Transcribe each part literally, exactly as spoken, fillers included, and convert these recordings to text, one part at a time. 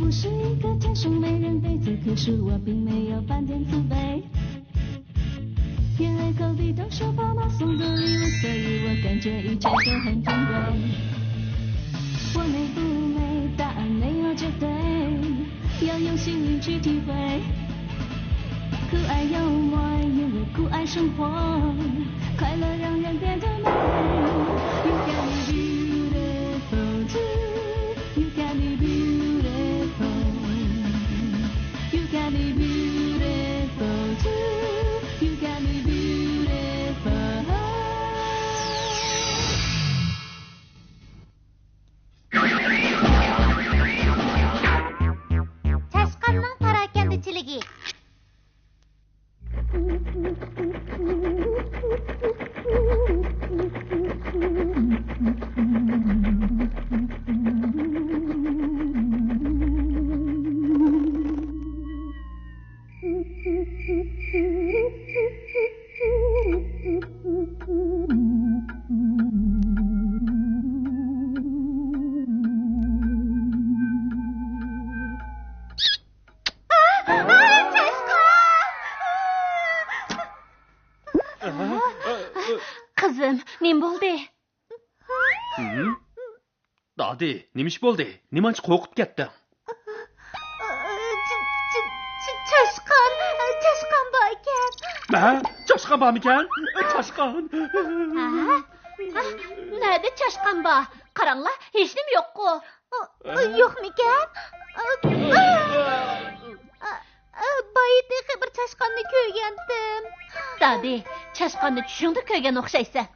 我是一个天生没人陪，此刻是我并没有半点自卑。因为隔壁都说爸妈送的礼物，所以我感觉一切都很珍贵。我美不美，答案没有绝对，要用心灵去体会。可爱幽默，因为酷爱生活，快乐让人变得美。You got me beautiful too. You got me beautiful. You got me beautiful too. You got me beautiful. چاشقاننىڭ پاراكەندىچىلىكى. قىزىم، نېمە بولدى؟ دادى، نېمە ئىش بولدى؟ نېمانچە قورقۇپ كەتتىڭ؟ چاشقان، چاشقان باركەن. ھە؟ چاشقان بارمىكەن؟ چاشقان. ھە؟ نەدە چاشقان بار؟ قاراڭلار، ھېچنېمە يوققۇ. يوقمىكەن؟ بايا تېخى بىر چاشقاننى كۆرگەنتىم. دادى، چاشقاننى چۈشۈڭدە كۆرگەن ئوخشايسەن.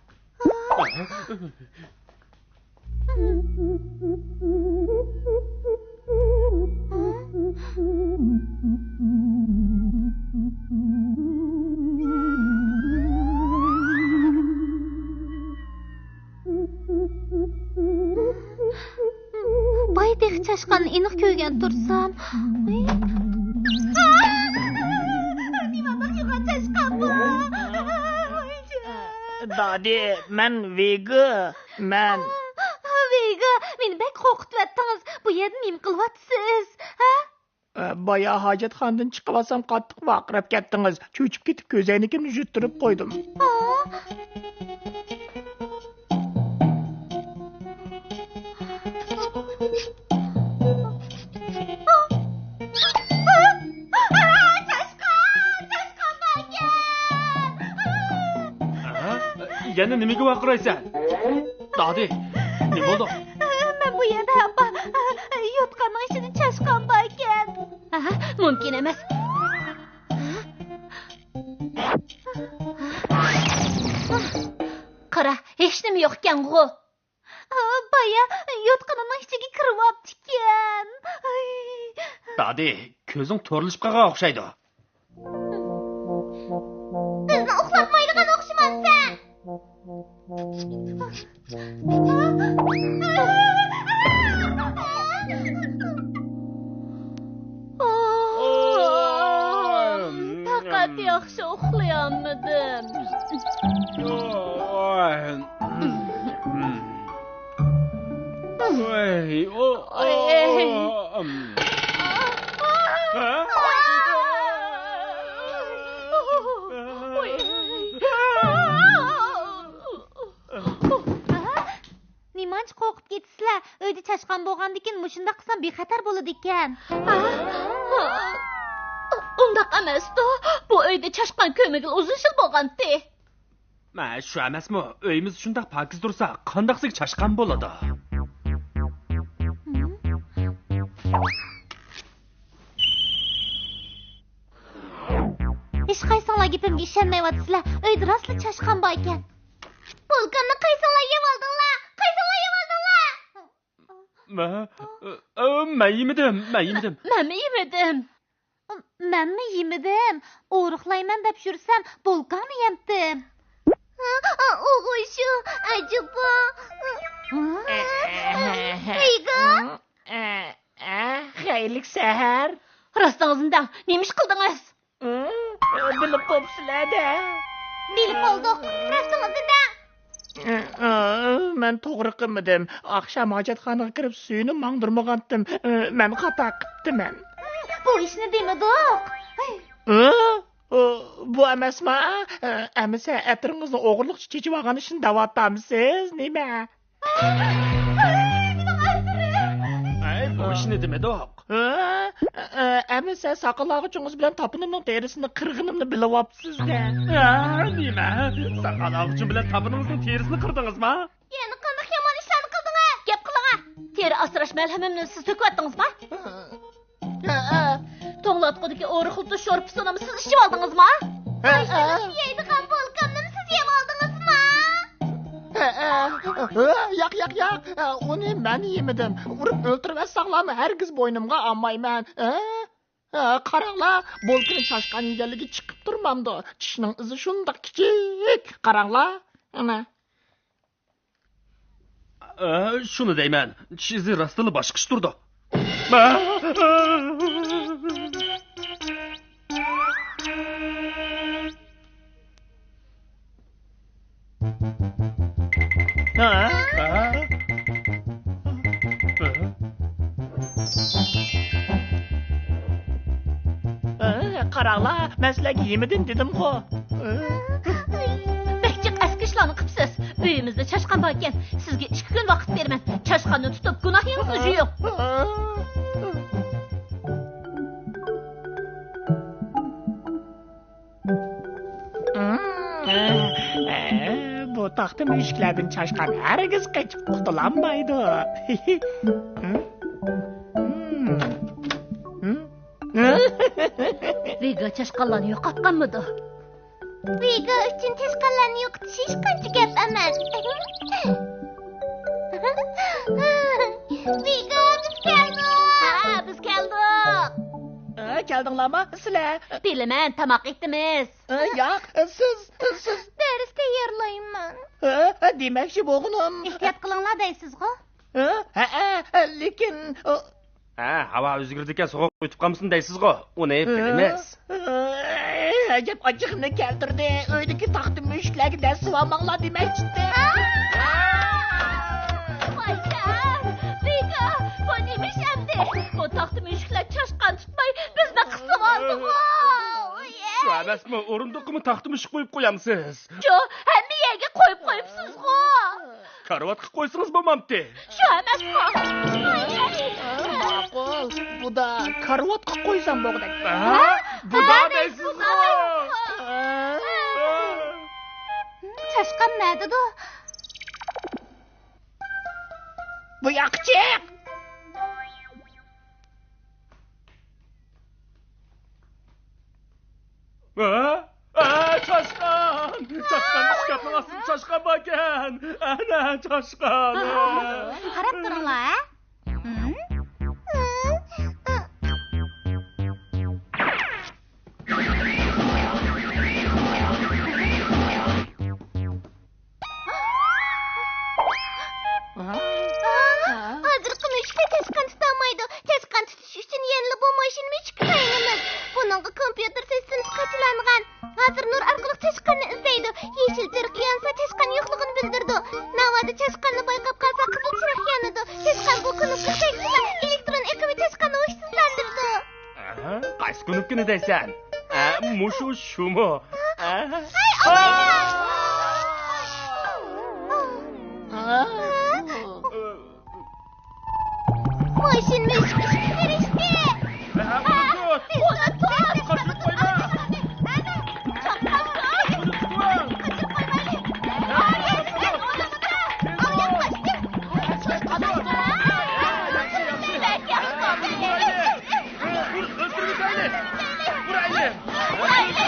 بايا تېخى چاشقاننى ئېنىق كۆرگەن تۇرسام. نېمانداق يوغان چاشقان بۇ؟ دادى، مەن ۋىگو. مەن ۋىگو، مېنى بەك قورقۇتۇۋەتتىڭىز. بۇ يەردە نېمە قىلىۋاتىسىز؟ ھە؟ بايا ھاجەتخانىدىن چىقىۋالسام قاتتىق ۋارقىراپ كەتتىڭىز. چۆچۈپ كېتىپ كۆزەينىكىمنى يۇتتۇرۇپ قويدۇم. چاشقان، چاشقان باركەن. ئەھە، يەنە نېمىگە ۋارقىرايسەن؟ دادى، نېمە بولدى؟ مەن بۇ يەردە ھەم بار. يوتقاننىڭ ئىچىدە چاشقان باركەن. ئەھە، مۇمكىن ئەمەس. قارا، ھېچنېمە يوقكەنغۇ. بايا يوتقىنىنىڭ ئىچىگە كىرىۋاپتىكەن. دادى، كۆزۈڭ تورلىشىپ قالغان ئوخشايدۇ. بىزنى ئۇخلاتمايدىغان ئوخشىمامسەن؟ پەقەت ياخشى ئۇخلىيالمىدىم. نېمانچە قورقۇپ كېتىسىلەر؟ ئۆيدە چاشقان بولغاندىكىن مۇشۇنداق قىلسام بىخەتەر بولىدىكەن. ئۇنداق ئەمەستۇ. بۇ ئۆيدە چاشقان كۆرمىگىلى ئۇزۇن يىل بولغانتى. مە، شۇ ئەمەسمۇ؟ ئۆيىمىز شۇنداق پاكىز تۇرسا، قانداقسىگە چاشقان بولىدۇ؟ ھېچقايسىڭلار گېپىمگە ئىشەنمەيۋاتىسىلەر. ئۆيدە راستلا چاشقان باركەن. بولكامنى قايسىڭلار يەۋالدىڭلار؟ قايسىڭلار يەۋالدىڭلار؟ مە، ئە، ئە، مەن يېمىدىم، مەن يېمىدىم. مەنمۇ يېمىدىم. مەنمۇ يېمىدىم. ئورۇقلايمەن دەپ يۈرسەم، بولكاڭنى يەمتىم. ئوغۇل شۇ، ئەجەبا. ھەيگا. خەيرلىك سەھەر. راستىڭىزنى دەڭ، نېمە ئىش قىلدىڭىز؟ بىلىپ بوپسىلەر-دە. بىلىپ بولدۇق، راستىڭىزنى دەڭ. مەن توغرا قىلمىدىم. ئاخشام ھاجەتخانىغا كىرىپ سۈيىنى ماڭدۇرمىغانتىم. ئە، مەن خاتا قىپتىمەن. بۇ ئىشنى دېمىدۇق. ھە؟ ئۇ، بۇ ئەمەسما؟ ئە، ئەمىسە ئەتىرىڭىزنى ئوغرىلىقچە چېچىۋالغان ئىشنى دەۋاتامسىز، نېمە؟ ئەي، بۇ ئىشنى دېمىدۇق. ھە؟ ئە، ئەمىسە ساقال ئاغىچىڭىز بىلەن تاپىنىمنىڭ تېرىسىنى قىرغىنىمنى بىلىۋاپسىز-دە. ھە، نېمە؟ ساقال ئاغىچىم بىلەن تاپىنىڭىزنىڭ تېرىسىنى قىردىڭىزما؟ يەنە قانداق يامان ئىشلارنى قىلدىڭە؟ گەپ قىلىڭە! تېرە ئاسراش مەلھىمىمنى سىز تۆكۈۋەتتىڭىزما؟ ھەئە. توڭلاتقۇدىكى ئورۇقلىتىش شورپىسىنىمۇ سىز ئىچىۋالدىڭىزما؟ ھەئە. يەيدىغان بولكامنىمۇ سىز يەۋالدىڭىزما؟ ھەئە. ياق، ياق، ياق. ئۇنى مەن يېمىدىم. ئۇرۇپ ئۆلتۈرۈۋەتسەڭلارمۇ ھەرگىز بوينۇمغا ئالمايمەن. ھە؟ ھە، قاراڭلار، بولكىنى چاشقان يېگەنلىكى چىقىپ تۇرمامدۇ؟ چىشنىڭ ئىزى شۇنداق كىچىك. قاراڭلار، ئەنە. ئە، شۇنى دەيمەن، چىش ئىزى راستتىنلا باشقىچە تۇرىدۇ. ھە؟ ھە؟ ھە، قاراڭلار، مەن سىلەرگە يېمىدىم دېدىمغۇ. بەك جىق ئەسكى ئىشلارنى قىپسىز. ئۆيىمىزدە چاشقان باركەن، سىزگە ئىككى كۈن ۋاقىت بېرىمەن. چاشقاننى تۇتۇپ گۇناھىڭىزنى يۇيۇڭ. بۇ تاختا مۈشۈكلەردىن چاشقان ھەرگىز قېچىپ قۇتۇلالمايدۇ. ۋىگا چاشقانلارنى يوقاتقانمىدۇ؟ ۋىگا ئۈچۈن چاشقانلارنى يوقىتىش ھېچقانچە گەپ ئەمەس. ۋىگا، بىز كەلدۇق. ھە، بىز كەلدۇق. ئە، كەلدىڭلارمۇ سىلەر؟ بىلىمەن، تاماق ئېتىمىز. ئە، ياق، سىز، سىز. دەرس تەييارلايمەن. ئە، دېمەكچى بولغىنىم. ئېھتىيات قىلىڭلار دەيسىزغۇ؟ ئە، ھەئە، لېكىن، ئە، ھە، ھاۋا ئۆزگىرىدىكەن، سوغۇق ئۆتۈپ قالمىسۇن دەيسىزغۇ؟ ئۇنى بىلىمىز. ئەجەب ئاچچىقىمنى كەلتۈردى. ئۆيدىكى تاختا مۈشۈكلەرگە دەرس سېلىۋالماڭلار دېمەكچىتتى. ۋايجان، ۋىگا، بۇ نېمە ئىش ئەمدى؟ بۇ تاختا مۈشۈكلەر چاشقان تۇتماي بىزنى قىسىۋالدىغۇ. شۇ ئەمەسمۇ، ئورۇندۇققىمۇ تاختا مۈشۈك قويۇپ قويامسىز؟ جو، ھەممە يەرگە قويۇپ قويۇپسىزغۇ. كارىۋاتقا قويسىڭىز بولمامتى؟ شۇ ئەمەسمۇ؟ ماقۇل، بۇدا كارىۋاتقا قويسام بولغۇدەك. ھە؟ بۇدا دەيسىزغۇ؟ چاشقان نەدىدۇ؟ بۇ ياققا چىق! ھە؟ ئە، چاشقان! چاشقان، ئىشكاپنىڭ ئاستىدا چاشقان باركەن! ئەنە، چاشقان! قاراپ تۇرۇڭلار، ھە؟ ھازىرقى مۈشۈكلەر چاشقان تۇتالمايدۇ. چاشقان تۇتۇش ئۈچۈن يەنىلا بۇ ماشىنا مۈشۈككە تايىنىمىز. بۇنىڭغا كومپيۇتېر سىستېمىسى قاچىلانغان. ھازىر نۇر ئارقىلىق چاشقاننى ئىزدەيدۇ. يېشىل چىرىق يانسا، چاشقان يوقلۇقىنى بىلدۈرىدۇ. ناۋادا چاشقاننى بايقاپ قالسا، قىزىل چىرىق يانىدۇ. چاشقان بۇ كۇنۇپكىغا تەگسىلا، ئېلېكترون ئېقىمى چاشقاننى ھوشسىزلاندۇرىدۇ. ئەھە، قايسى كۇنۇپكىنى دەيسەن؟ ئە، مۇشۇ، شۇمۇ؟ ئە؟ ھەي، ئاللاھ! ئە؟ ماشىنا مۈشۈك ئىشقا كىرىشتى! ئە، ئۇنى تۇت! ئۇنى تۇت! قاچۇرۇپ قويما! چاققان تۇت! ئۇنى تۇتۇۋال! قاچۇرۇپ قويمايلى! ئاياق قاچتى! ياخشى، ياخشى! ئۇر، ئۆستۈرۈۋېتەيلى! ئۇرايلى! ئۇرايلى!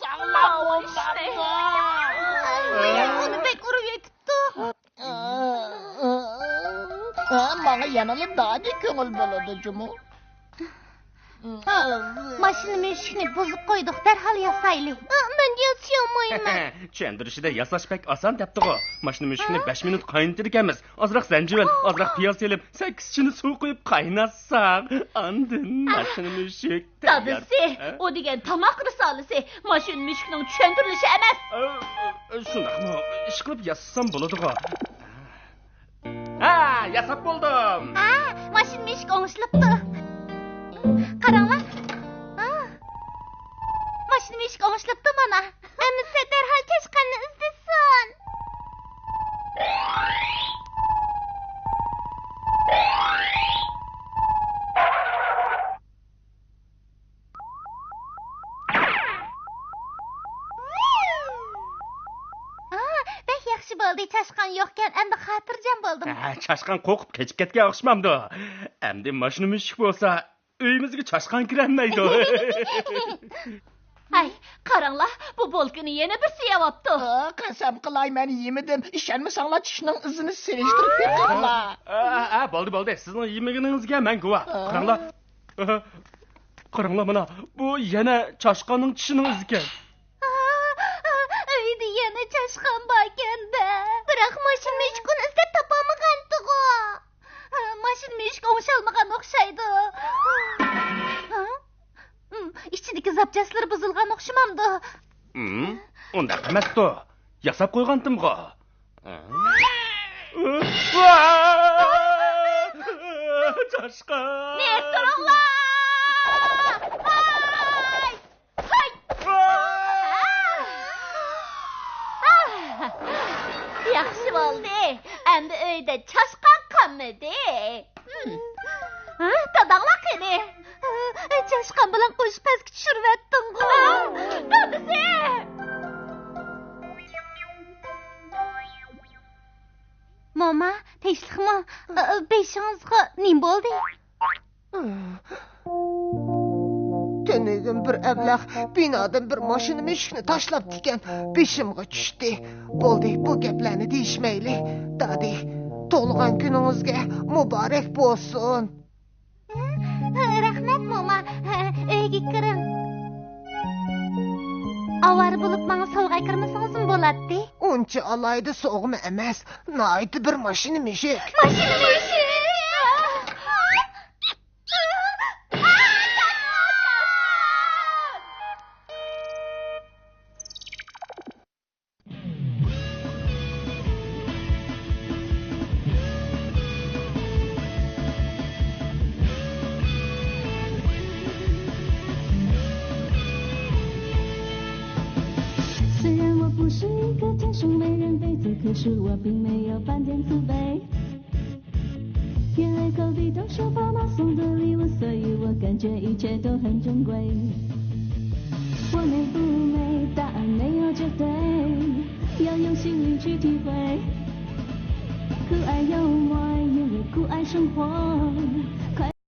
ساغلام بولمامدۇ؟ ئۇنى بەك ئۇرۇۋېتىپتۇ. ماڭا يەنىلا دادى كۆڭۈل بۆلىدۇ جۇمۇ. ماشىنا مۈشۈكنى بۇزۇپ قويدۇق، دەرھال ياسايلى. مەن ياسىيالمايمەن. چۈشەندۈرۈشىدە ياساش بەك ئاسان دەپتىغۇ. ماشىنا مۈشۈكنى بەش مىنۇت قاينىتىدىكەنمىز. ئازراق زەنجىۋىل، ئازراق پىياز سېلىپ، سەككىز چىنە سۇ قۇيۇپ قايناتساق، ئاندىن ماشىنا مۈشۈك تەييار. دادىسى، ئۇ دېگەن تاماق رىسالىسى، ماشىنا مۈشۈكنىڭ چۈشەندۈرۈلۈشى ئەمەس. شۇنداقمۇ؟ ئىشقىلىپ ياسىسام بولىدىغۇ. ھە، ياساپ بولدۇم. ھە، ماشىنا مۈشۈك ئوڭشىلىپتۇ. قاراڭلار. ھە. ماشىنا مۈشۈك ئوڭشىلىپتۇ مانا. ئەمىسە دەرھال چاشقاننى ئىزدىسۇن. ھا، بەك ياخشى بولدى، چاشقان يوقكەن، ئەمدى خاتىرجەم بولدۇم. ھە، چاشقان قورقۇپ قېچىپ كەتكەن ئوخشىمامدۇ؟ ئەمدى ماشىنا مۈشۈك بولسا، ئۆيىمىزگە چاشقان كىرەلمەيدۇ. ھەي، قاراڭلار، بۇ بولكىنى يەنە بىرسى يەۋاپتۇ. ئا، قەسەم قىلاي، مەن يېمىدىم. ئىشەنمىسەڭلار، چىشنىڭ ئىزىنى سېلىشتۇرۇپ بېقىڭلار. ئا، ئا، بولدى، بولدى. سىزنىڭ يېمىگىنىڭىزگە مەن گۇۋاھ. ئا. قاراڭلار. قاراڭلار مانا، بۇ يەنە چاشقاننىڭ چىشىنىڭ ئىزىكەن. ئۆيدە يەنە چاشقان باركەن-دە. بىراق ماشىنا مۈشۈكنى ئىزدەپ تاپالمىغانتىغۇ. ماشىنا مۈشۈك ئوڭشالمىغان ئوخشايدۇ. ھا؟ ئىچىدىكى زاپچاسلىرى بۇزۇلغان ئوخشىمامدۇ؟ ئۇنداق ئەمەستۇ. ياساپ قويغانتىمغۇ. چاشقان! نېرى تۇرۇڭلار! ھاي! ھاي! ياخشى بولدى. ئەمدى ئۆيدە چاشقان قالمىدى. ھا، داداڭلار قېنى؟ چاشقان بىلەن قوشۇپ پەسكە چۈشۈرۈۋەتتىڭغۇ. دادىسى! موما، تىنچلىقمۇ؟ بېشىڭىزغا نېمە بولدى؟ تۈنۈگۈن بىر ئەبلەخ بىنادىن بىر ماشىنا مۈشۈكنى تاشلاپتىكەن، بېشىمغا چۈشتى. بولدى، بۇ گەپلەرنى دېيىشمەيلى. دادى، تۇغۇلغان كۈنىڭىزگە مۇبارەك بولسۇن. رەھمەت، موما. ئۆيگە كىرىڭ. ئاۋارە بولۇپ ماڭا سوۋغا ئەكىرمىسىڭىزمۇ بولاتتى. ئۇنچە ئالاھىدە سوۋغىمۇ ئەمەس، ناھايىتى بىر ماشىنا مۈشۈك. ماشىنا مۈشۈك!